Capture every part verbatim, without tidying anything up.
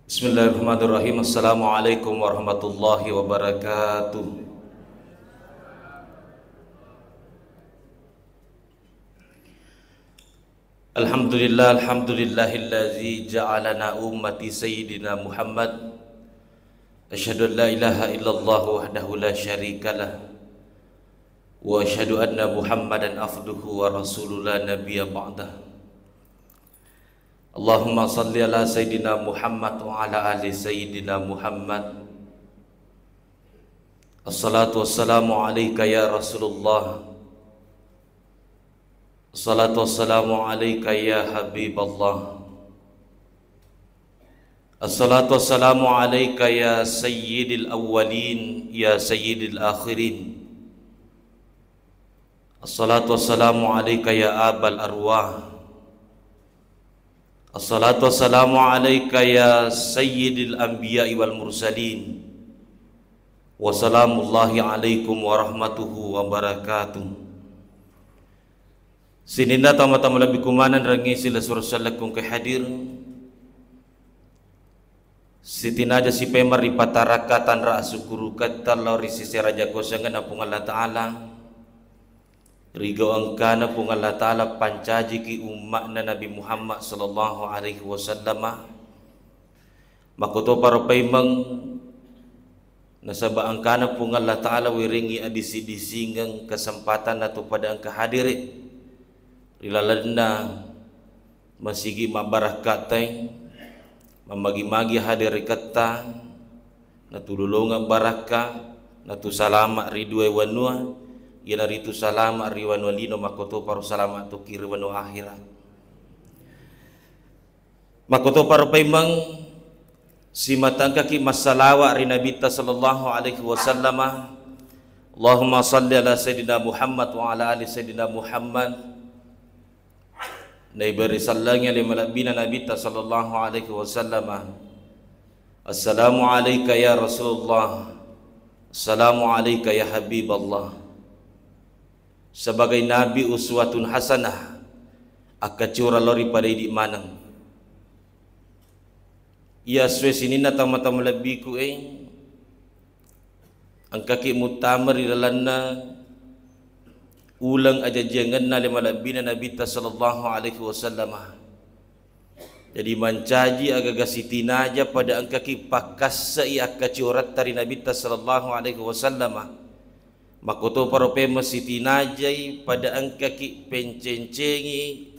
Bismillahirrahmanirrahim. Assalamualaikum warahmatullahi wabarakatuh. Alhamdulillah, alhamdulillahillazi ja'alana ummati sayyidina Muhammad. Asyhadu an la ilaha illallah wahdahu la syarikalah. Wa asyhadu anna Muhammadan abduhu wa rasuluh la nabiyya ba'dah. Allahumma salli ala sayyidina Muhammad wa ala ali sayyidina Muhammad. Assalatu wassalamu alaika ya Rasulullah. Assalatu wassalamu alaika ya Habiballah. Assalatu wassalamu alaika ya sayyidil awwalin, ya sayyidil akhirin. Assalatu wassalamu alaika ya abal arwah. Assalatu wassalamu alaika ya sayyidil anbiya'i wal mursalin. Wa salamullahi alaikum warahmatuhu wabarakatuh. Sininna tama-tama lebbi kumaneng rangngesi la sura sallakkung ke hadir. Sitinaja sipemeng ri patarakka tanra asukkuruketta lao ri sese raja kosengenna Puang Allah Ta'ala. Rigau engkana Puang Allah Ta'ala pancajiki umma'na Nabi Muhammad sallallahu alaihi wasallama. Makkotoparo paimeng nasaba engkana Puang Allah Ta'ala werengngi adisi-disingeng kesempatan atau pada engka hadiri ri lalenna masigi mabbarakkatai, mammagi-magi hadiriketta, natulolongeng barakka, natusalama ri dua wanua, iyanaritu salama ri wanua lino, makkotoparo salama tokki ri wanua akhirat. Makkotoparo paimeng simatangkaki massalawa ri Nabitta sallallahu alaihi wasallama. Allahumma salli ala Sayyidina Muhammad wa ala ali Sayyidina Muhammad. Naiberi sallangi ale malebbina Nabitta sallallahu alaihi wasallama. Assalamu alaika ya Rasulullah. Assalamu alaika ya Habiballah. Sebagai Nabi uswatun hasanah, akkaciora lao ri pada idi maneng. Iya suwe sininna tama-tama lebbiku e, engkaki muttama ri lalenna uleng ajajiangenna le malebbina Nabitta sallallahu alaihi wasallama. Jadi mancaji agaga sitinaja pada engkaki pakkassai akkacioratta ri Nabitta sallallahu alaihi wasallama. Makkotoparo pemeng sitinajai pada engkaki pencencengi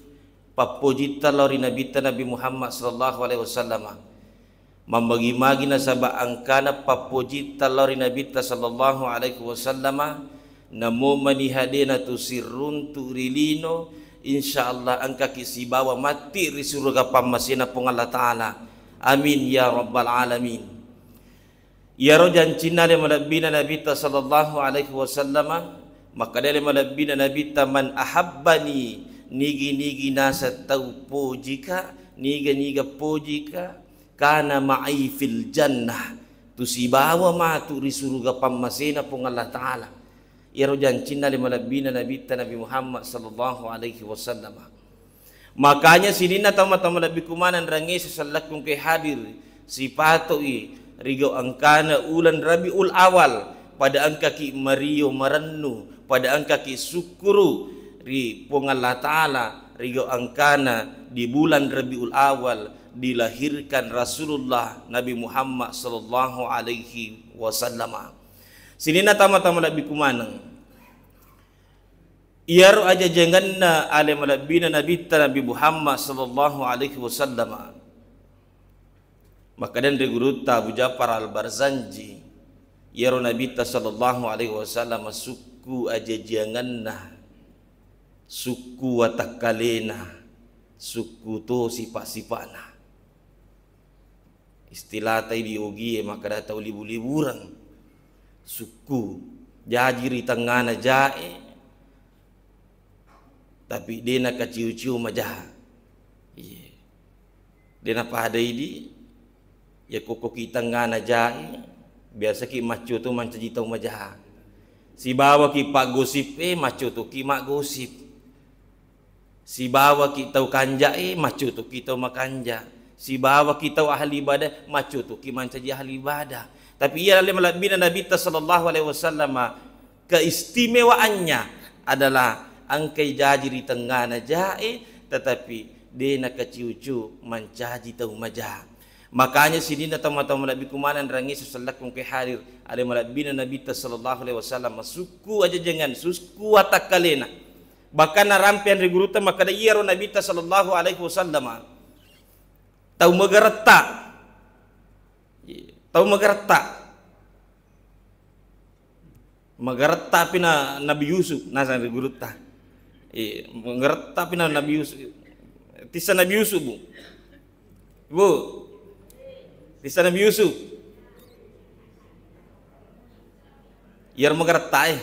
pappojitta lao ri Nabitta Nabi Muhammad sallallahu alaihi wasallama. Mammagi-magi nasaba engkana pappojitta lao ri Nabitta sallallahu alaihi wasallama, namo maniha de natusiruntu ri lino, insyaallah engkaki sibawa matti ri suruga pammasena Puang Allah Ta'ala. Amin ya rabbal alamin. Iyaro jancinna le malebbina Nabitta sallallahu alaihi wasallama, makkeda le malebbina Nabitta, "Man ahabbani," nigi-nigi naseng tau pojika, niga-niga pojika, "kana ma'i fil jannah," tu sibawa matu ri suruga pammasena Puang Allah Ta'ala. Iyaro jancinna le malebbina Nabitta Nabi Muhammad sallallahu alaihi wasallama. Makanya sininna tama-tama lebbi kumaneng rangngese sallakkung ke hadir, sipatoi rigau engkana uleng Rabiul Awal, pada engkaki mario marennu, pada engkaki sukkuru ri Puang Allah Ta'ala, rigau engkana di bulan Rabiul Awal dilahirkan Rasulullah Nabi Muhammad sallallahu alaihi wasallama. Sininna tama-tama lebbi kumaneng. Iyaro ajajiangenna ale malebbina Nabitta Nabi Muhammad sallallahu alaihi wasallama. Makkedani ri gurutta Abu Ja'far Al-Barzanji, iyaro Nabitta sallallahu alaihi wasallama sukku ajajiangenna, sukku watakkalena, sukku to sipa-sipana. Istilata idi ogie makkeda tau libu-libureng. Sukku jaji ri tengngana jae, tapi de nakaciu-ciu majaha. Iye. De napada idi, yakko koki tengngana jae, biasaki maccoto mancaji tau majaha. Sibawaki paggosip e, maccotoki maggosip. Sibawaki tau kanja e, maccotoki tau makanja. Sibawaki tau ahli ibadah, maccutuki mancaji ahli ibadah. Tapi iya ale malebbina Nabitta sallallahu alaihi wasallam, keistimewaannya adalah engkai jaji ri tengngana jae, tetapi de nakaciucu mancaji tau maja. Makanya sininna tau-tau malebbiku maneng rangi sesellakku engkai hadir, ale malebbina Nabitta sallallahu alaihi wasallam, sukku ajajangan, sukku watakkalena. Bahkan narampeang ri gurutta makkeda iyaro Nabitta sallallahu alaihi wasallam tau magaretta. Iya, tau magaretta. Magaretta pi na Nabi Yusuf, nasang ri gurutta. Iya, magaretta pi na Nabi Yusuf. Tissa Nabi Yusuf, Bu. Bu. Tissa Nabi Yusuf. Iyaro magaretta e.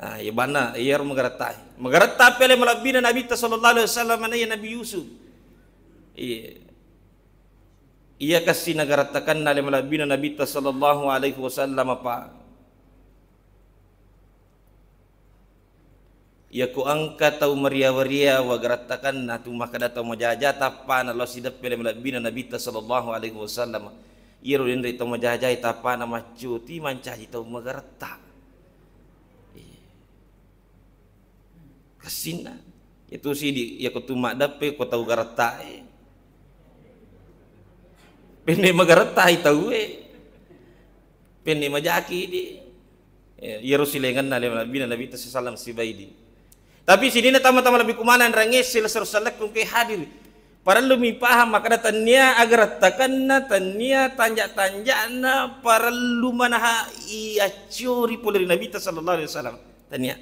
Ah, iya banna, iyaro magaretta e. Magaretta pi ale malebbina Nabitta sallallahu alaihi wasallam na iya Nabi Yusuf. Iya. Iya kasi nagarattakanna ale malebbina Nabitta sallallahu alaihi wasallam apa. Iyako engka tau mariawa-riawa garattakanna tu makkeda tau majaja tappana lao sideppe ale malebbina Nabitta sallallahu alaihi wasallam. Iyaro denre tau majajae tappana maccuti mancaji tau magaretta. Iya. Kessinna. Itu sidi, iyako tu maddeppe ko tau garattae. Penne magarettai taue. Penne majaki di. Eh, iyaro silengenna ale malebbina Nabitta sallallahu alaihi wasallam sibaidi. Tapi sininna tau-tau malebbiku maneng rangi sila seru sallekku engkai hadir. Parellu mi paham makkeda tennia agarattakanna, tennia tanja-tanjana, parellu manaha i accuri pole ri Nabitta sallallahu alaihi wasallam. Tennia.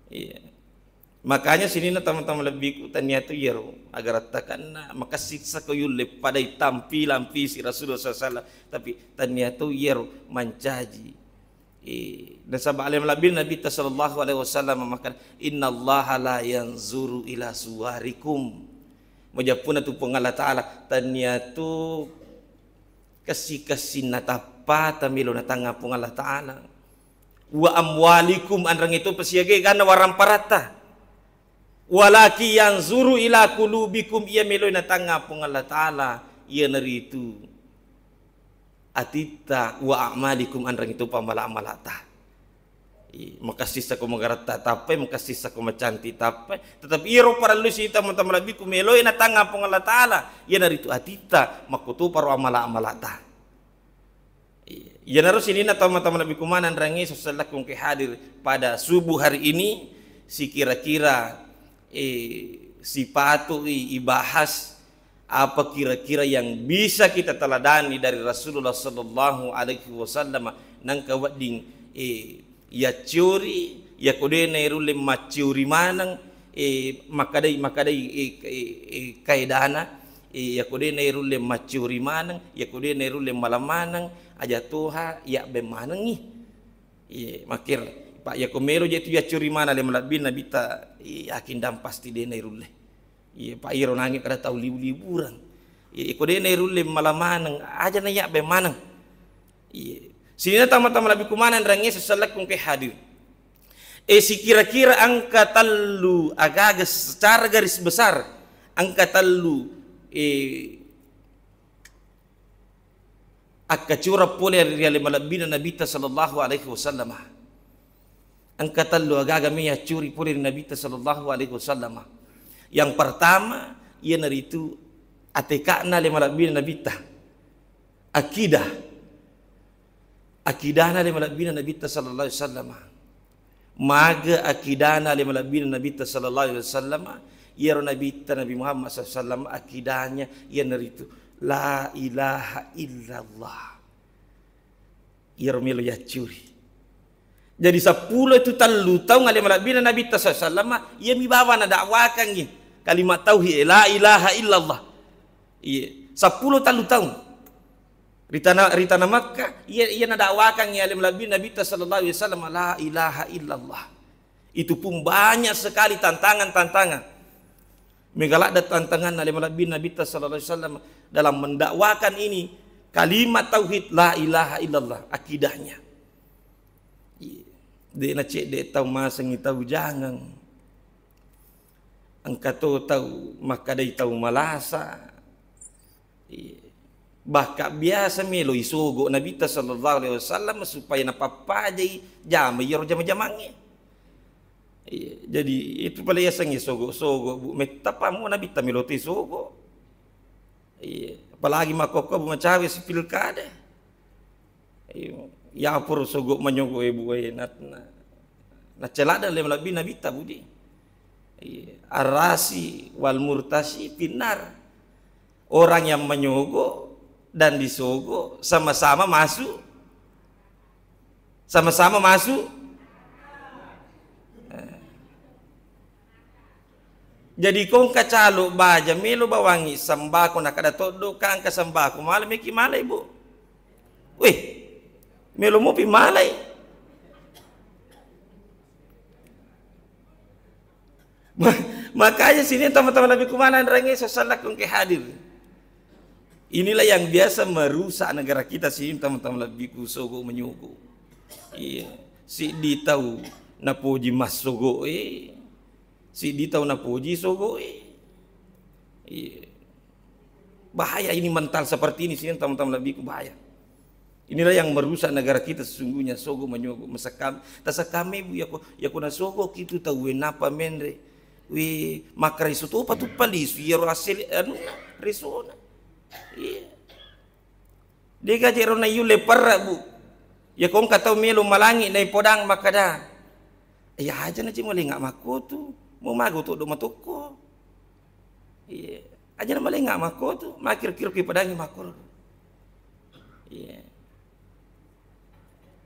Iya. Makanya sininna tau-tau malebbiku tennia tu iyaro agarattakanna makessissako yulle padai tampilang fisi Rasulullah sallallahu alaihi wasallam, tapi tennia tu iyaro mancaji. Eh, nasaba ale malebbina Nabitta sallallahu alaihi wasallam makkeda, "Innallaha la yanzuru ila suwarikum." Majappuna tu Puang Allah Ta'ala, tennia tu kessi-kessinna tappata melo natangnga Puang Allah Ta'ala. Wa amwalikum, anrangi to pasiaga ganna waramparatta. Walakin yanzuru ila qulubikum, iya melo natangnga Puang Allah Ta'ala, iyanaritu atitta, wa a'malikum, anrangi to pamala-malata. I, makessissako magaretta tappai, makessissako macanti tappai, tetapi iyaro parellu sita mata malebbiku meloi natangnga Puang Allah Ta'ala, iyanaritu atitta, makkutoparo amala-amalata. I, iyanaro sininna tau mata malebbiku maneng rangi sesellakku engkai hadir pada subuh hari ini, sikira-kira, eh, sipatui ibahas apa kira-kira yang bisa kita teladani dari Rasulullah sallallahu alaihi wasallam, nengka wedding, eh, yaccuri, yako de nairulle maccuri maneng, eh, makadai, makadai, eh, eh, eh, kaedana, eh, yako de nairulle maccuri maneng, yako de nairulle mala maneng, aja toha yabbe manengi. Iye, makkir, Pak, yako melo je tu yaccuri maneng ale malebbina Nabitta, eh, yakin dang pasti de nairulle. Iya, Pak, iyaro nangi kada tau libu-libureng. Iya, iko de nairulle mala maneng, aja na yabbe maneng. Iya. Sininna tau mata malebbiku maneng rangi sesellakku engkai hadir. Eh, sikira-kira engka tellu agaga secara garis besar, engka tellu, eh, akkacurang pole ri ale malebbina Nabitta sallallahu alaihi wasallam. Engka tellu agaga me yaccuri pole ri Nabitta sallallahu alaihi wasallam. Yang pertama, iyanaritu ateka'na ale malebbina Nabitta. Akidah. Akidahna ale malebbina Nabitta sallallahu alaihi wasallam. Maga akidana ale malebbina Nabitta sallallahu alaihi wasallam, iyaro Nabitta Nabi Muhammad sallallahu alaihi wasallam akidanya iyanaritu la ilaha illallah. Iyaro melo yaccuri. Jadi seppulo itu tellu taung ale malebbina Nabitta sallallahu alaihi wasallam, iyami bawang nadakwakangngi kalimat tauhid, la ilaha illallah. Iya, seppulo tellu taung. Ri tana, ri tana Makkah, iya, iya nadakwakangngi ale malebbina Nabitta sallallahu alaihi wasallam, la ilaha illallah. Itu pun banyak sekali tantangan-tantangan. Mega ladde tantanganna ale malebbina Nabitta sallallahu alaihi wasallam dalam mendakwakan ini kalimat tauhid la ilaha illallah, akidahnya. Iya. De nacedde tau masengi tau jangeng. Engka to tau makkadai tau malasa, Iya. Bahkan biasa melo isogo Nabitta sallallahu alaihi wasallam supaya napappajai jama iyaro jama-jamangnge. Iya, jadi itu pale yasengnge sogo-sogo, Bu. Mettapa mu Nabitta melo to isogo. Iya, apalagi makkokko, Bu, macawe si pilkada. Iya, yapuro sogo manyogo e, Bu, e, na, na, nacela dan lebbi Nabitta, Budi. Iya, arrasi wal murtasi finnar. Orang yang menyogo dan disogo sama-sama masuk, sama-sama masuk. Eh. Jadi ko engka calo baja melo bawangi sembako, nakada toddo ka engka sembako, mala meki mala, Ibu. Weh, melo mopi malai. Ma-, makanya sini teman-teman lebbi kumana, nrangi sesalla ko engka hadir. Inilah yang biasa merusak negara kita sini, teman-teman lebbiku, sogo menyogo. Iya, siddi tau napoji massogo e, siddi tau napoji sogo e. Iya. Bahaya ini mental seperti ini sini, teman-teman lebbiku, bahaya. Inilah yang merusak negara kita sesungguhnya, sogo menyogo. Masakam-, tasakame, Bu, yako, yako nasogo kitu tau e napa menre. Wi, makkareso topa tu palisu, iyaro asel, anu, resona. Iya. Dega jero na yulle perra, Bu. Yako engka tau melo malangi nai podang makkada, "Iya aja na je malenga makkotu, mau mago todo matokko." Iya. Aja na malenga makkotu, makir-kir ki padangi makkoro. Iya.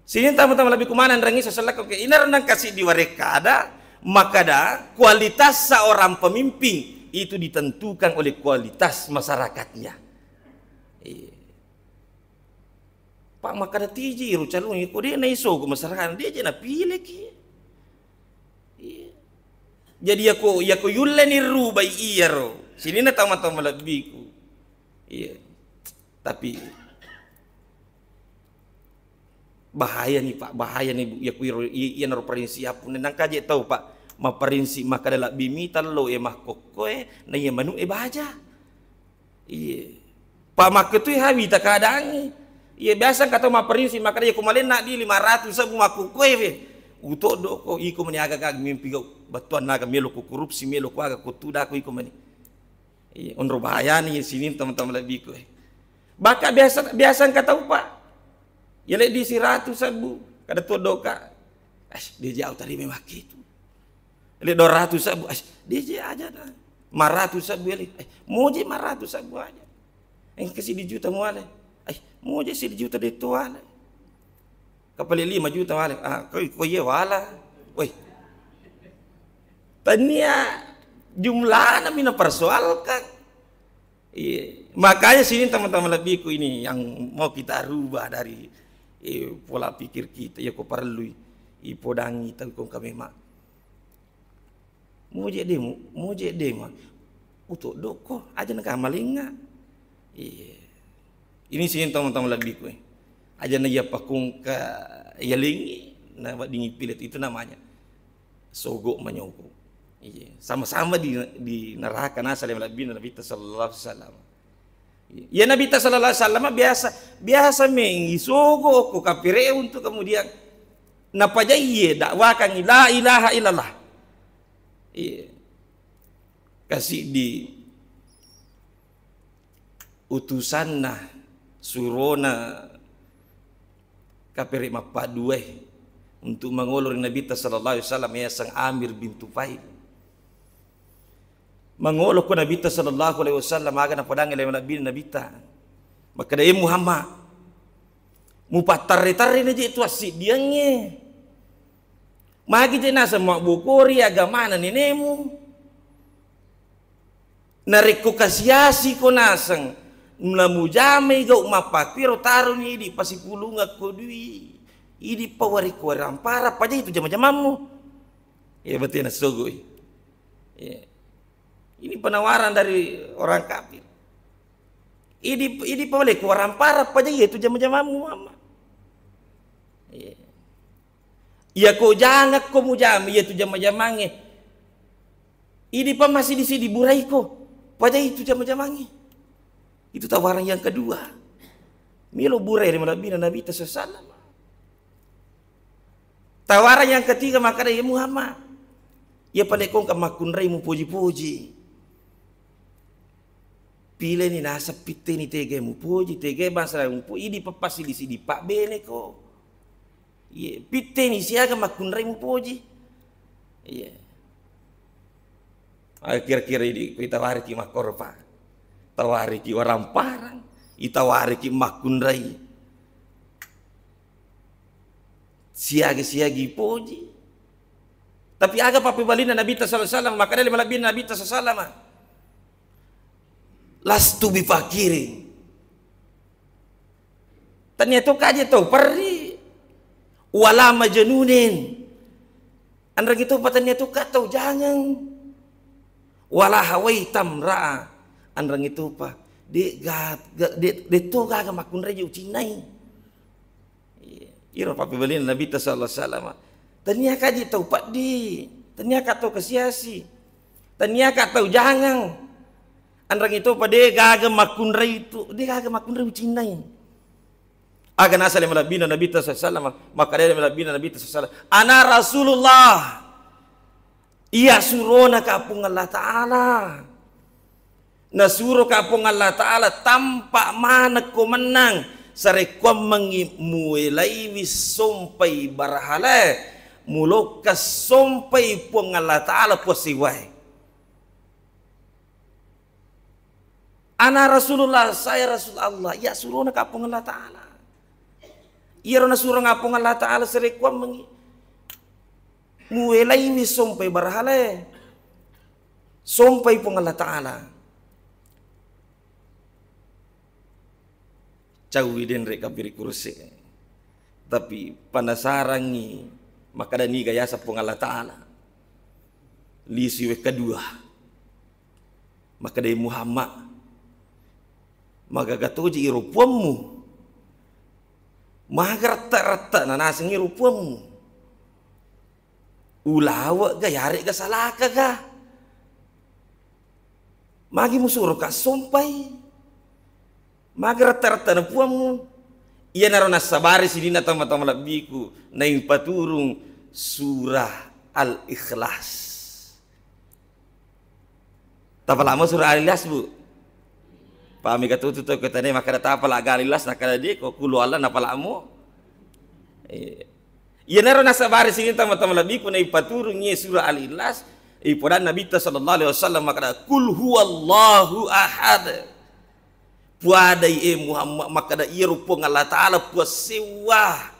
Sini teman-teman lebbi kumana, nrangi sesellakko ke inaro nangka siddi warekkada, makkada kualitas seorang pemimpin itu ditentukan oleh kualitas masyarakatnya. Iya. Pak, makkada tiji ro calung, ko de naiso ko masyarakat, de je napileki. Iya. Jadi yako, yako yulleni rubai iyaro, sininna tau matau malebbiku. Iya. Tapi bahaya nih, Pak, bahaya nih, Bu. Yako iro, i-, iyanaro prinsip appunna nangkaje tau, Pak, mapprinsip makkada lebbi mita lo e makkokkoe, na iya manu e baja. Iye. Pa makketui hawi takadangi. Iye, biasa engka tau mapprinsip makkeda, "Iya, ko malenna di lima ratus sebbu makkukkoe we. Utoddo ko iko meni aga-aga mimpi gau. Battuanna aga melo ko korupsi, melo ko aga, ko tudako iko meni." Iye, onro bahayani sining teman-teman lebbi ko. Baka biasa, biasa engka tau, Pak. Iya, le di siratu sebbu. Kada toddo ka. As, dia jauh tadi memang gitu. Le dua ratus sebbu, eh, D J aja na. Lima ratus sebbu, le. Eh, moje lima ratus sebbu aja. Eh, engka siddi juta muale. Eh, moje siddi juta de to wale. Kapale lima juta wale. Ah, ko, ko iye wala. Woi. Tania jumlahna mi napersoalkan. Iya. Makanya sini teman-teman lebbiku ini yang mau kita rubah dari, eh, pola pikir kita. Ya, ko perlu ipodangi tau ko kami mak. Moje de mu, moje de ma. Utoddo ko, aja na kamalinga. Iya. Ini sini teman-teman lebbiku, eh. Aja na iya pakungka yalingi, na weddingi pilet, itu namanya sogo manyogo. Iya. Sama-sama di, di neraka nasale malebbi Nabitta sallallahu alaihi wasallam. Iya, Nabitta sallallahu alaihi wasallam biasa, biasa mengi sogo ko kapere untuk kemudian napajaiye dakwakangi la ilaha illallah. Iya. Kasiddi utusanna, surona kapere mappaduae untuk mangolo ri Nabitta sallallahu alaihi wasallam, yaseng Amir bin Tufail. Mangolo ko Nabitta sallallahu alaihi wasallam, aga napodangngi le malebbi Nabitta. Makkeda, "E Muhammad, mupattarre-tarre na je tu assiddiangnge. Magi je naseng mabbokori agamana nenemu. Narekko kasi-asi ko naseng, namujamai gau mappakuero, taroni idi pasipulungeng ko dui, idi pawarekko warampara, paja itu jama-jamammu." Iya, betul, nasogoi. Iya. Ini penawaran dari orang kafir. Idi, idi pole ko warampara paja iya tu jama-jamammu, Muhammad. Iya. Iya ko jangakko mujama iya tu jama-jamangnge. Idi pa masidi-sidi buraiko. Paja itu jama-jamangnge. Itu tawaran yang kedua. Melo burai ri malebbina Nabitta sallallahu alaihi wasallam. Tawaran yang ketiga makkeda, "Ya Muhammad, iya pale kongka makkunrai mupoji-poji. Pileni naseng pitteni tega mupoji, tega bangsa mupoji, idi pappasidi-sidi pabbeneko." Iye, pitteni siaga makkunrai mupoji. Iye. Ayo kira-kira idi, itawariki makkoro, Pak. Tawariki waramparang, itawariki makkunrai. Siaga-siagi poji. Tapi aga pappebalinna Nabitta sallallahu alaihi wasallam, makkeda malebbina Nabitta sallallahu alaihi wasallam, "Lastu bifakirin." Tania to kaje tau perri, wala majanunin. Anreng itu pa tania to ka tau jangeng. Wala hawaitam ra'a. Anreng itu pa de ga, ga, de, de to gaga makkunrai je ucinnai. Iya. Iro pappebalinna Nabitta sallallahu alaihi wasallam. Tania kaji tau peddi, tania ka tau kasiasi, tania ka tau jangeng. Anreng itu pa de gaga makkunrai tu, de gaga makkunrai ucinnai. Aga nasale malebbina Nabitta sallallahu alaihi wasallam, makkeda malebbina Nabitta sallallahu alaihi wasallam, "Ana Rasulullah." Iya surona ka Puang Allah Ta'ala. Nasuro ka Puang Allah Ta'ala tampa manekko mennang sarekkuammengngi muwelaiwi sompai barahalae, mulokka sompai Puang Allah Ta'ala Puang sewwae. Ana Rasulullah, saya Rasul Allah, iya surona ka Puang Allah Ta'ala. Iyaro nasuro nga Puang Allah Ta'ala sarekkuammengngi muwelaiwi sompai barahalae, sompai Puang Allah Ta'ala. Caui denre kapiri kursi. Tapi penasarangngi makkeda niga yaseng Puang Allah Ta'ala. Lisi wekka dua. Makkeda Muhammad, "Magaga toji iro puammu? Maga retta-retta na naseng iro puammu? Ulawe ga, yarega salaka ga? Magi musuro ka sompai? Maga retta-retta na puammu?" Iyanaro nassabari sininna tama-tama lebbiku, naipaturung surah Al-Ikhlas. Tapalamo surah Al-Ikhlas, Bu? Pahami katutu to ketane makkeda tapala ga Al-Ikhlas, nakkeda de ko kulu Allah napalamo. Iya. Iyanaro nassabari sininna tama-tama lebbiku naipaturung iye surah Al-Ikhlas, ipodanna Nabitta sallallahu alaihi wasallam makkeda, "Kul huwallahu ahad." Puadai e Muhammad makkeda iyaro Puang Allah Ta'ala puang sewwa.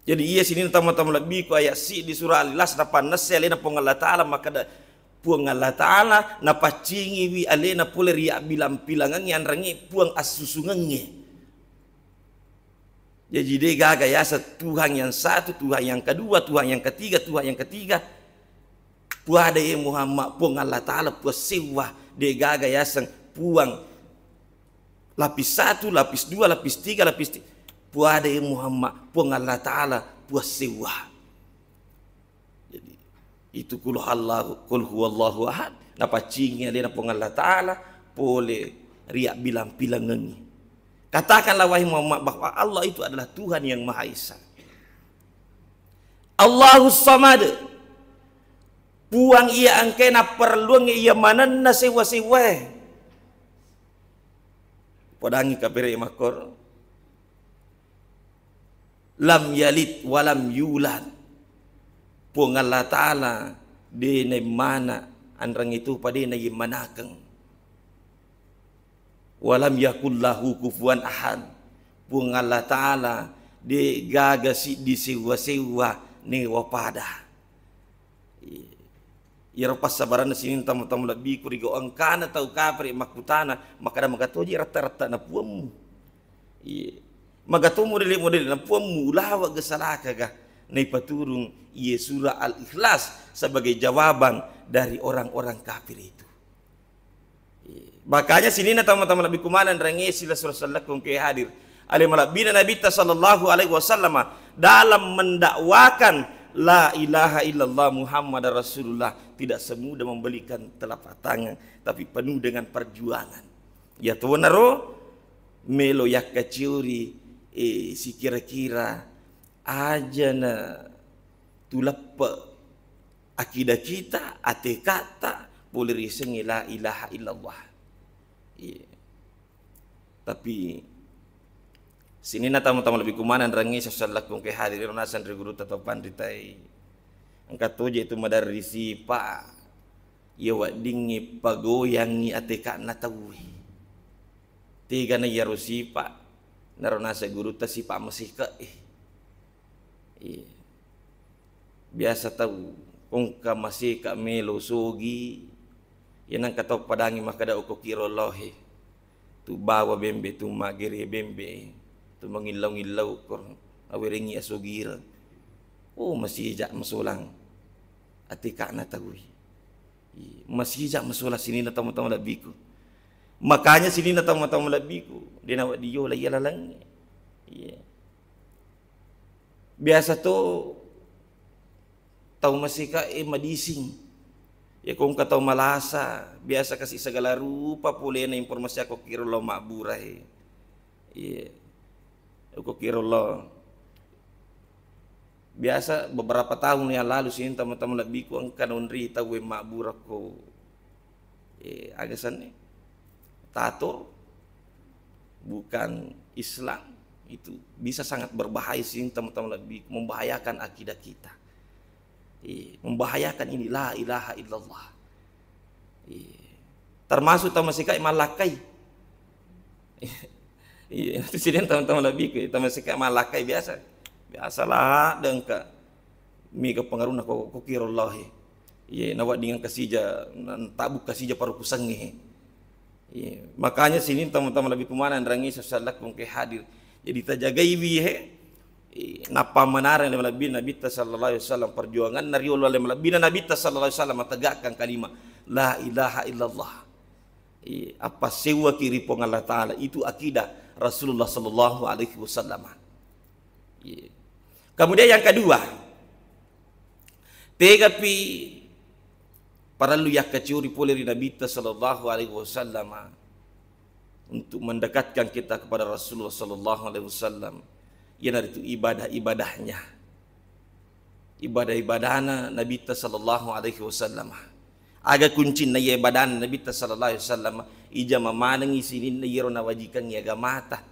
Jadi iya sininna tama-tama lebbiku ayat siddi surah Al-Ikhlas napannessai alena Puang Allah Ta'ala makkeda Puang Allah Ta'ala napaccingiwi alena pole ri abbilang-pilangengnge anrengnge Puang assusungengnge. Jaji de gaga yaseng Tuhan yang satu, Tuhan yang kedua, Tuhan yang ketiga, Tuhan yang ketiga. Puada e Muhammad, Puang Allah Ta'ala, Puang sewwa, de gaga yaseng Puang lapis satu, lapis dua, lapis tiga, lapis ti-, puada e Muhammad, Puang Allah Ta'ala, Puang sewwa. Jadi, itu kul huwallahu, kul huwallahu ahad, napaccingi alena Puang Allah Ta'ala pole ri abbilang-pilangengngi. Katakanlah, wahai Muhammad, bahwa Allah itu adalah Tuhan yang Maha Esa. Allahus Samad, Puang iya engkae napparelluangngi iya manenna sewwa-sewwae. Podangngi kapere makkoro. Lam yalid walam yulad. Puang Allah Ta'ala de naimmana, anreng itu pa de naimanakeng. Walam yakul lahu kufuwan ahad. Puang Allah Ta'ala de gaga siddi sewwa-sewwa newa pada. Iyaro passabaranna sininna tama-tama lebbiku ri gau engkana tau kapere makkutana, makkeda magatoji retta-retta na puammu. Iya. Magato modele-modele na puammu, ulawa ga salaka ga. Naipaturung iye surah Al-Ikhlas sebagai jawaban dari orang-orang kafir itu. Makanya sininna tama-tama lebbiku maneng rangnge sila sura sellekku engke hadir. Ale malebbina Nabitta sallallahu alaihi wasallama dalam mendakwakan la ilaha illallah Muhammadar Rasulullah tidak semudah membalikan telapak tangan, tapi penuh dengan perjuangan. Iyatonaro melo yakkaciori, eh, sikira-kira aja na tuleppe akidah kita, ateka'ta, pole riasengnge la ilaha illallah. Iya. Tapi sininna tama-tama lebbi kumaneng rangi sasallakku engka hadir ro naseng ri gurutta to panritae. Engka toje tu maderri sipa iya weddingngi pagoyangngi ateka'na tauwe. Tegana iyaro sipa, naro naseng gurutta sipa masike'e. Iya. Biasa tau engka maseka melo sogi, iya nengka tau padangi makkeda okko kiro lohe. Tu bawa bembe, tu magere bembe, tu mangillau-ngillau ko awerengi asogireng. Oh, masija masolang ateka'na taui. Iya, masija masolang sininna tama-tama lebbiku. Makanya sininna tama-tama lebbiku, de nawedding yola iya lalengnge. Iya. Biasa to tau maseka e madising. Iya ko engka tau malasa, biasa kasi segala rupa polena informasi akko kiro lo mabbura e. Iya. Okko kiro lo. Biasa beberapa tahun yang lalu sining tama-tama lebbiku engka nonri tau e mabbura ko, eh, aga senni? Tato, bukan Islam, itu bisa sangat berbahaya sining tama-tama lebbiku, membahayakan akidah kita. Iya, membahayakan ini la ilaha illallah. Iya. Termasuk tau maseka mallakkai. Iya, itu sining tama-tama lebbiku, tau maseka mallakkai biasa. Biasalah de engka mega pengaruhna ko, ko kiro lohe. Iya, nawedding engka sija, na-, tabuk kasija parukusengnge. Iya, makanya sining tama-tama lebbi kumaneng rangi sasallakku engka hadir. Jadi tajagaiwi he. Iya, nappa manareng le malebbi Nabitta sallallahu alaihi wasallam perjuanganna riolo le malebbina Nabitta sallallahu alaihi wasallam mategakkan kalimat la ilaha illallah. Iya, apa sewaki ri Puang Allah Ta'ala itu akidah Rasulullah sallallahu alaihi wasallam. Iya. Kemudian yang kedua, tegapi parellu yakkaciori pole ri Nabitta sallallahu alaihi wasallam untuk mendekatkan kita kepada Rasulullah sallallahu alaihi wasallam, iyanaritu ibadah-ibadahnya. Ibadah-ibadahna Nabitta sallallahu alaihi wasallam. Aga kuncinna iya ibadahna Nabitta sallallahu alaihi wasallam, ijama manengngi sininna iyaro nawajikangngi agamata,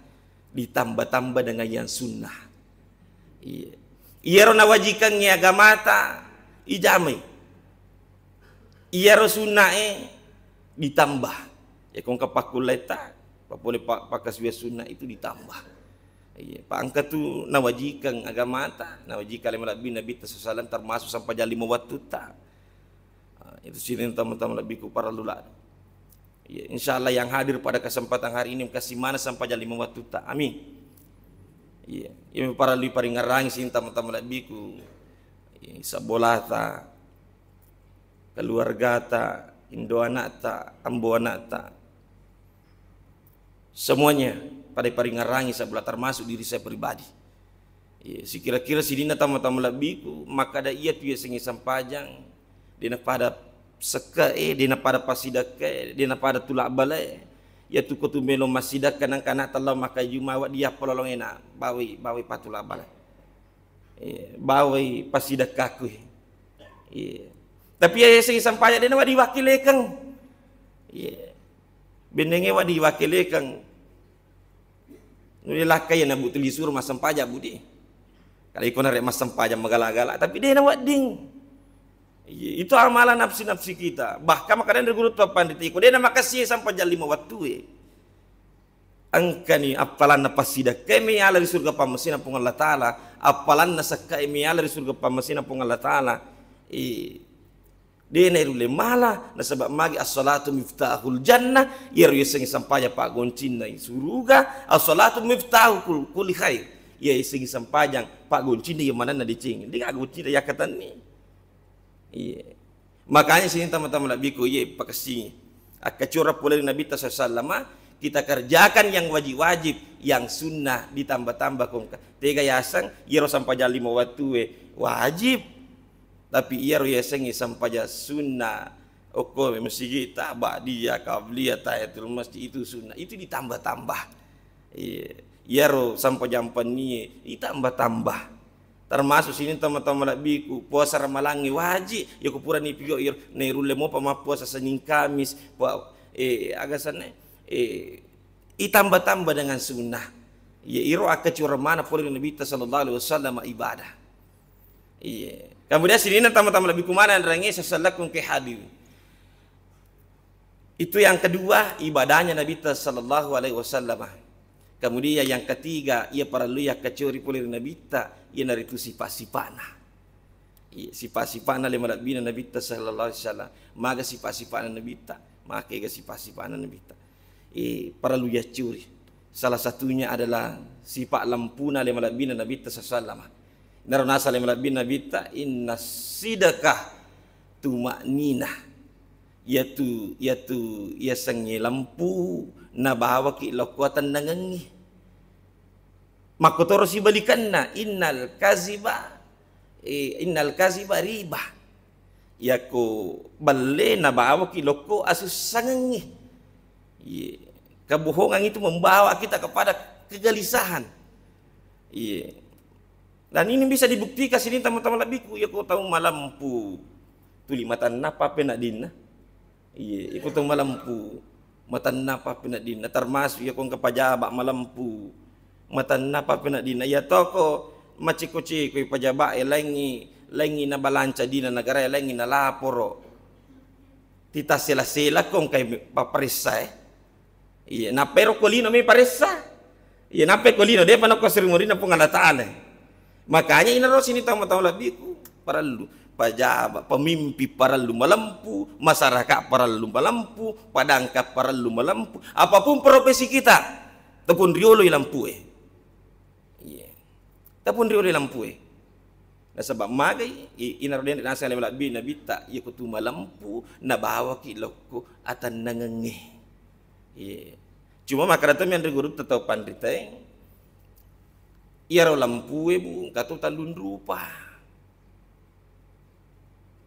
ditambah-tambah dengan yang sunnah. Iya. Iyaro nawajikangngi agamata, ijamai. Iyaro sunnae ditambah. Ya, ko engka pakkullaitta, papole pa-, pakkasuwiang sunna itu ditambah. Iya, pa engka tu nawajikang agamata, nawajikang le malebbi Nabitta sallallahu alaihi wasallam termasuk sempajang lima wattutta. Ah, itu sining tama-tama lebbiku parellu la. Iya, insyaallah yang hadir pada kesempatan hari ini engka simana sempajang lima wattutta. Amin. Iya, iya parellu iparingngerangi sining tama-tama lebbiku. Iya, sabbolata, keluargata, indo anakta, ambo anakta. Semuanya pada iparingngerangi sabbola termasuk diri saya pribadi. Iya, sikira-kira sininna tama-tama lebbiku, makkada iya tu yasengnge sempajang, dena pada sekka e, dena pada passidakka e, dena pada tulak bala e. Iya tu ko tu melo massidakka nangka anakta lao makkajuma wedding yappa lolongena, bawai, bawai patulak bala. Iya, bawai passidakkaku. Iya. Tapi iya yasengnge sempajang dena wedding wakkilekeng. Iya. Bennengnge wedding wakkilekeng. Nulle lakkai na butu lisuru massempajang budi. Kala iko narek massempajang magala-gala, tapi dena wedding. Iya, itu amalan nafsi-nafsi kita. Bahkan makkadang ri guru to pandita iko dena makassi sempajang lima wattue. Engkani appalanna passidakkae meyala ri surga pammasena Puang Allah Taala, appalanna sekkae meyala ri surga pammasena Puang Allah Taala. Eh, dena irulle mala, nasaba magi as-salatu miftahul jannah, iyaro yasengnge sempajang paggoncinna suruga, as-salatu miftahu kul-, kulli khair. Iya yasengnge sempajang paggoncinna iya manenna deceng. Degaga goncinna yakkatenni. Iya. Makanya sining tama-tama lebbiku, iya, pakessingi. Akkaciorang pole ri Nabitta sallallahu alaihi wasallam, kita kerjakan yang wajib-wajib, yang sunnah ditambah-tambah ko engka. Tega yaseng, iyaro sempajang lima wattue wajib. Tapi iyaro yasengnge sempajang sunnah, Okko masigi ta ba'diyah, qabliyah, tahiyatul masjid itu sunnah. Itu ditambah-tambah. Iya. Iyaro sampajang pennie ditambah-tambah. Termasuk sining tau-tau malebbiku, puasa ramalangnge wajib, yako purani pigau iro, nairulle mopa mappuasa Senin Kamis, pua-, eh, aga senna, eh, itambah-tambah dengan sunnah. Iya, iro akkacuareng maneng pole ri Nabitta sallallahu alaihi wasallam ibadah. Iya. Kemudian sininna tau-tau malebbiku maneng rangnge, sesellakung ke hadir. Itu yang kedua, ibadahnya Nabitta sallallahu alaihi wasallam. Kemudian yang ketiga, iya parellu yakkacori pole ri Nabitta, iyanaritu sipa-sipana. Iya, sipa-sipana le malebbina Nabitta sallallahu alaihi wasallam. Maga sipa-sipana Nabitta, makega sipa-sipana Nabitta. Eh, parellu yaccuri. Salah satunya adalah sipa lempuna le malebbina Nabitta sallallahu alaihi wasallam. Naro naseng le malebbina Nabitta, "Inna sidaka tuma'ninah." Iyatu, iyatu, yasengnge lempu nabawaki lokko atennangengngi. Makkotoro sibalikanna, "Innal kaziba, eh, innal kaziba riba." Iyako belle nabawaki lokko asussangengngi. Iye. Kebohongan itu membawa kita kepada kegelisahan. Iye. Dan ini bisa dibuktikan sining tau-tau malebbiku, iyako tau malempu tuli matanna apa penaddinna. Iye, iko tau malempu, matanna apa penaddinna, termasuk iyako engka pajaba malempu, matanna apa penaddinna. Iya toko maceko-ceko pajaba e, laingi, laingi nabalanca dina negara e, laingi nalaporo. Titassela-sela ko engka paparessa e. Iya, nappa ero ko lino mi paressa. Iya, nappa ko lino, depa nako seri murinna Puang Allah Taala. Makanya inaro sining tau-tau malebbiku, parellu pajaba, pemimpin parellu malempu, masyarakat parellu malempu, padangka parellu malempu, apapun profesi kita, tepung riolo i lampu e. Iya. Tepung riolo i lampu e. Nasaba magai, i-, inaro denre naseng le malebbi Nabitta, iyako tu malempu, nabawaki lokko atennangengnge. Iya. Cuma makkeda to mi anre gurutta tau panritae, iyaro lampu e, Bu, engka to tellung rupa.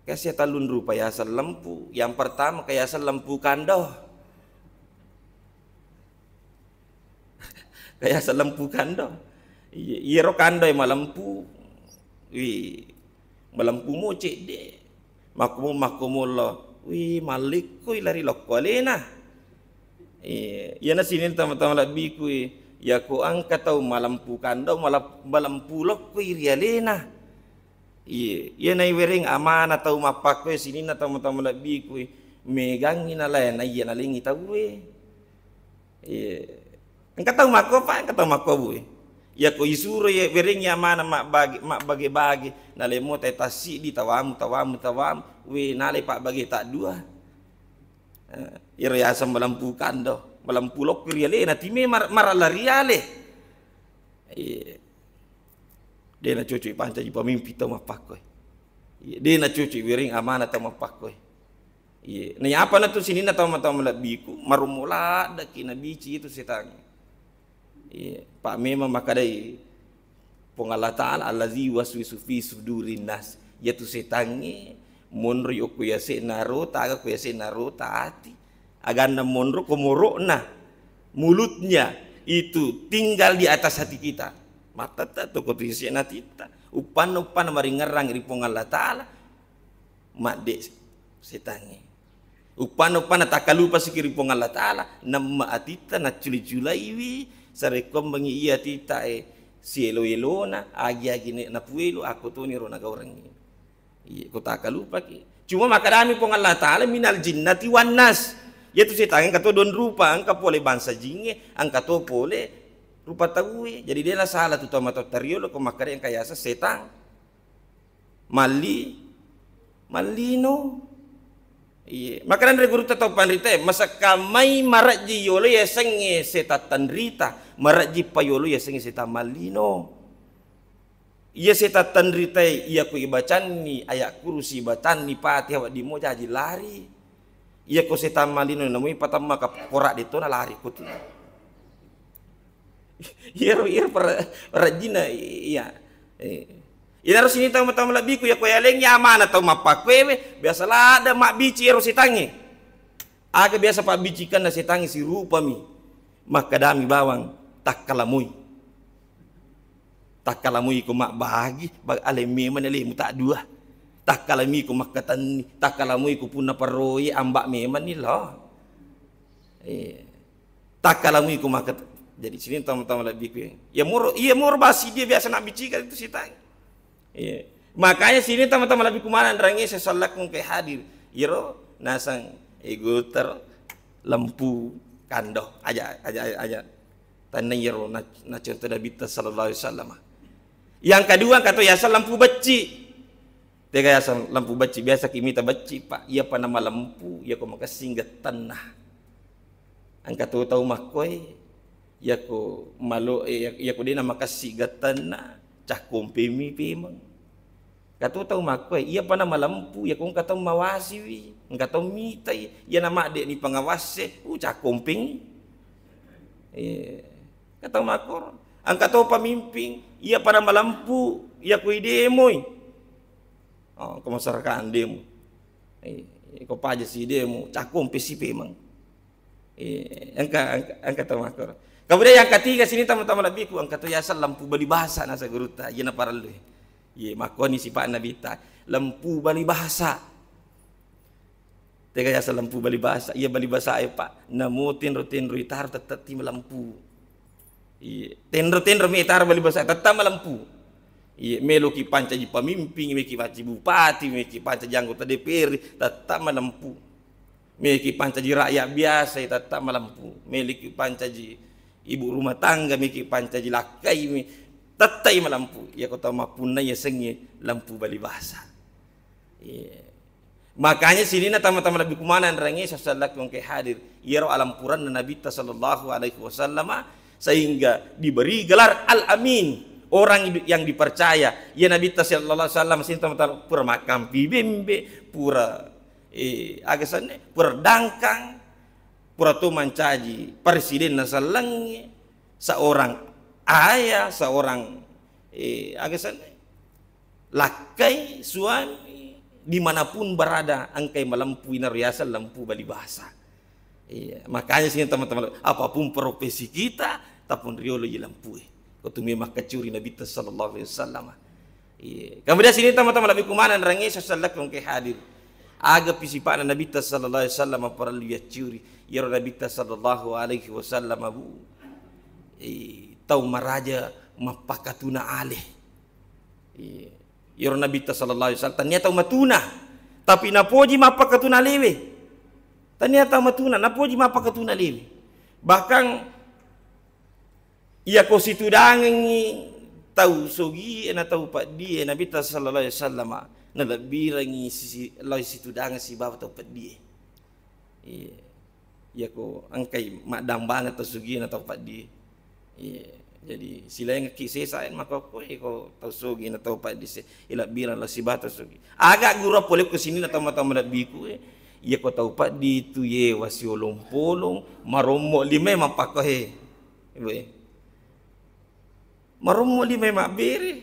Engka sia tellung rupa yaseng lempu. Yang pertama, engka yaseng lempu kando. Engka yaseng lempu kando. Iya, iyaro kando e malempu. Wi, malempu mo cedde. Makkumo, makkumo lo. Wi, mallikkoi lari lokko alena. Iya, iyana sining tau-tau malebbiku, iyako engka tau malempu kando, malep-, malempu lokkoi ri alena. Iye, iye naiwereng amanah tau mappakkoe sininna tau-tau malebbiku, megangngi nalae, naiya nalengngi tauwe. Iye. Engka tau makko, Pak, engka tau makko, Bu, e. Iyako isuro iye werengngi amanah mabbage-, mabbage-bage, nalemo tae tassiddi, tawamu, tawamu, tawamu, we, nalai pabbage taddua. Eh, iyaro yaseng malempu kando, malempu lokko ri alena, time mar-, marella ri ale. Iye. De nacocok pancaji pemimpin tau mappakkoe. Iye, de nacocok wereng amanah tau mappakkoe. Iye, naiya apa natu sininna tau-tau malebbiku, marummo laddeki nabici itu setangnge. Iye, pa memang makkedai Puang Allah Taala, "Allazi yuwaswisu fi sudurin nas." Iyatu setangnge monroi okko yase'na rota, aga ko yase'na rota ati. Aganna monro ko moro'na, mulutnya itu tinggal di atas hati kita. Mattette to ko tu yase'na atitta. Uppanna, uppanna maringerrang ri Puang Allah Taala, madde setangnge. Uppanna, uppanna takkalupasiki ri Puang Allah Taala, namma atitta nacculi-culaiwi, sarekkoammengngi iya atitta e sielo-elona, agi-agi ne-, napuelo, akko toni ro nagaurengngi. Iya, ko takkalupaki. Cuma makkedami Puang Allah Taala, "Minal jinnati wan nas." Iyatu setangnge engka to dua rupa, engka pole bangsa jingnge, engka to pole rupa tauwe. Jadi de nasala tu tomatoatta riolo ko makkeda engka yaseng setang. Malli-, mallino. Iye. Makkedani gurutta tau panritae, masakka mai marejji yolo yasengnge setang tenrita, marejji pa yolo yasengnge setang mallino. Iya setang tenritae, iyako ibacanni ayat kursi, ibacanni Fatihah wedding mo jaji lari. Iyako setang mallino namui patamma ka pora de to nalari ko tu. Iyaro, iyaro para-, parajjinna, iya. Eh. Inaro sining tau-tau malebbiku, yako yalengngi amanah tau mappakkuewe, biasa ladde mabbici ero setangnge. Aga biasa pabbicikanna setangnge, sirupami. Makkadami bawang, takkalamui. Takkalamui ko mabbagi, ba-, aleng memang alemu taddua. Takkalamui ko makkatenni, takkalamui ko punna perroe, amba memanni lo. Eh. Takkalamui ko makkat-, jadi sining tau-tau malebbiku. Iya moro, iya moro basi dia biasa nabbicikang itu setangnge. Iya. Makanya sining tau-tau malebbiku maneng rangnge sesallakku engkae hadir. Iyaro naseng, eh, guter, lempu, kando. Aja, aja, aja, aja. Tanna iyaro na, nacontoh Nabitta sallallahu alaihi wasallam. Yang kedua, engka to yaseng lempu becci. Tega yaseng lempu becci, biasa ki mita becci, Pak. Iyapa namalempu, iyako makessing gettenna. Engka to tau makkoe, iyako malo, eh, iyako de' namakessing gettenna, cakkompemi pemeng. Engka to tau makkoe, iyapa namalempu, iyako engka tau mawasiwi, engka tau mitai, iyana madde'ni pengawasse, uh, cakkompengi. Eh, engka tau makkoro. Engka to pamimping, iyapa namalempu, iyako idemoi. Oh, ko masyarakat demo. Eh, ko paja si demo, cakkompesi pemeng. Eh, engka, engka, engka tau makkoro. Kemudian yang ketiga sining tau-tau malebbiku, engka to yaseng lempu bali basa naseng gurutta, iyana parellu. Iye, makkoni sipa'na Nabitta, lempu bali basa. Tega yaseng lempu bali basa, iya bali basae, Pak. Namo tenro-tenro itaro tette'ti malempu. Iye, tenro-tenro mi itaro bali basa, tette' malempu. Iye, meloki pancaji pamimping, meloki pancaji bupati, meloki pancaji anggota D P R, tette' malempu. Meloki pancaji rakyat biasa, tette' malempu. Meloki pancaji ibu rumah tangga, meloki pancaji lakkai, me-, tette'i malempu. Iyako tau mappunna yasengnge lempu bali basa. Iya. Makanya sininna tama-tama lebbi kumana enrengnge sesellakku engkae hadir. Iyaro alampuranna Nabitta sallallahu alaihi wasallama, sehingga diberi gelar Al-Amin, orang yang dipercaya. Iya Nabitta sallallahu alaihi wasallam sininna tama-tama pura makkampi bembe, pura, eh, aga senna, pura dangkang, pura to mancaji presidenna sellengnge, seorang ayah, seorang, eh, aga senna, lakkai, suami, dimanapun berada, engkai malempu, inaro yaseng lempu bali basa. Iya, makanya sini teman-teman, apapun profesi kita, tapun riolo ji lempue. Ko tumi makkacuri Nabitta sallallahu alaihi wasallam. Iya. Kemudian sini teman-teman lebbi kumana enrengnge sesellakku engkae hadir. Aga pi sipa'na Nabitta sallallahu alaihi wasallam parellu yaccuri. Iyaro Nabitta sallallahu alaihi wasallam, Bu. Eh, tau maraja mappakatuna ale. Iya. Iyaro Nabitta sallallahu alaihi wasallam tania tau matuna, tapi napoji mappakatuna alewe. Tania tau matuna, napoji mappakatuna alewe. Bahkan iyako situdangengngi tau sogie na tau peddie, Nabitta sallallahu alaihi wasallam nalebbirengngi sisi-, lao situdangeng sibawa tau peddie. Iya. Iyako engkai maddambangeng tau sugi na tau paddi. Iya. Jadi silaingekki sesa en makkokkoe ko tau sugi na tau paddi se, ilabbireng lao sibawa tau sugi. Aga gura pole ko sininna tau mata malebbiku e. Iyako tau paddi tu yewa siolong-polong, marommo lima mappakkohe. Ibu e. Marommo lima mabbere.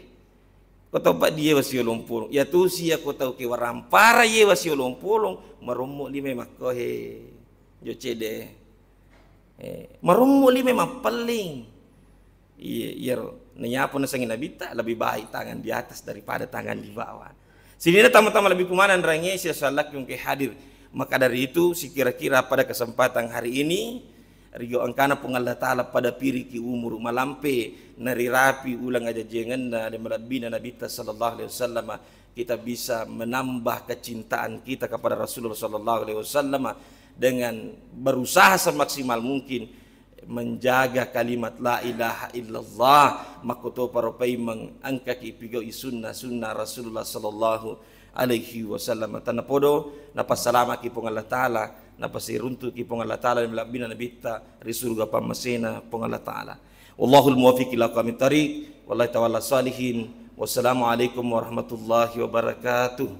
Ko tau paddi yewa siolong-polong. Iya tosi iyako tau ke warampara yewa siolong-polong, marommo lima makkohe. Jo cede. Eh, marommo lima mappelling. Iya, iyaro. Naiyapo nasengngi Nabitta, lebih baik tangan di atas daripada tangan di bawah. Sininna tama-tama lebbi kumana enrengnge sesellakku engkae hadir. Maka dari itu, sikira-kira pada kesempatan hari ini, rio engkana Puang Allah Ta'ala pada piriki umuru malampe, narirapi ulang ajajiangenna dan malebbina Nabitta sallallahu alaihi wasallam, kita bisa menambah kecintaan kita kepada Rasulullah sallallahu alaihi wasallam dengan berusaha semaksimal mungkin menjaga kalimat la ilaha illallah, makkotoparo paimeng engkaki pigau'i sunnah-sunnah Rasulullah sallallahu alaihi wasallam. Tanapodo napassalamaki Puang Allah Ta'ala, napasiruntuki Puang Allah Ta'ala ri malebbina Nabitta ri suruga pammasena Puang Allah Ta'ala. Wallahul muwaffiq ila aqwamit thariq, wallahi ta'ala sholihin. Wassalamualaikum warahmatullahi wabarakatuh.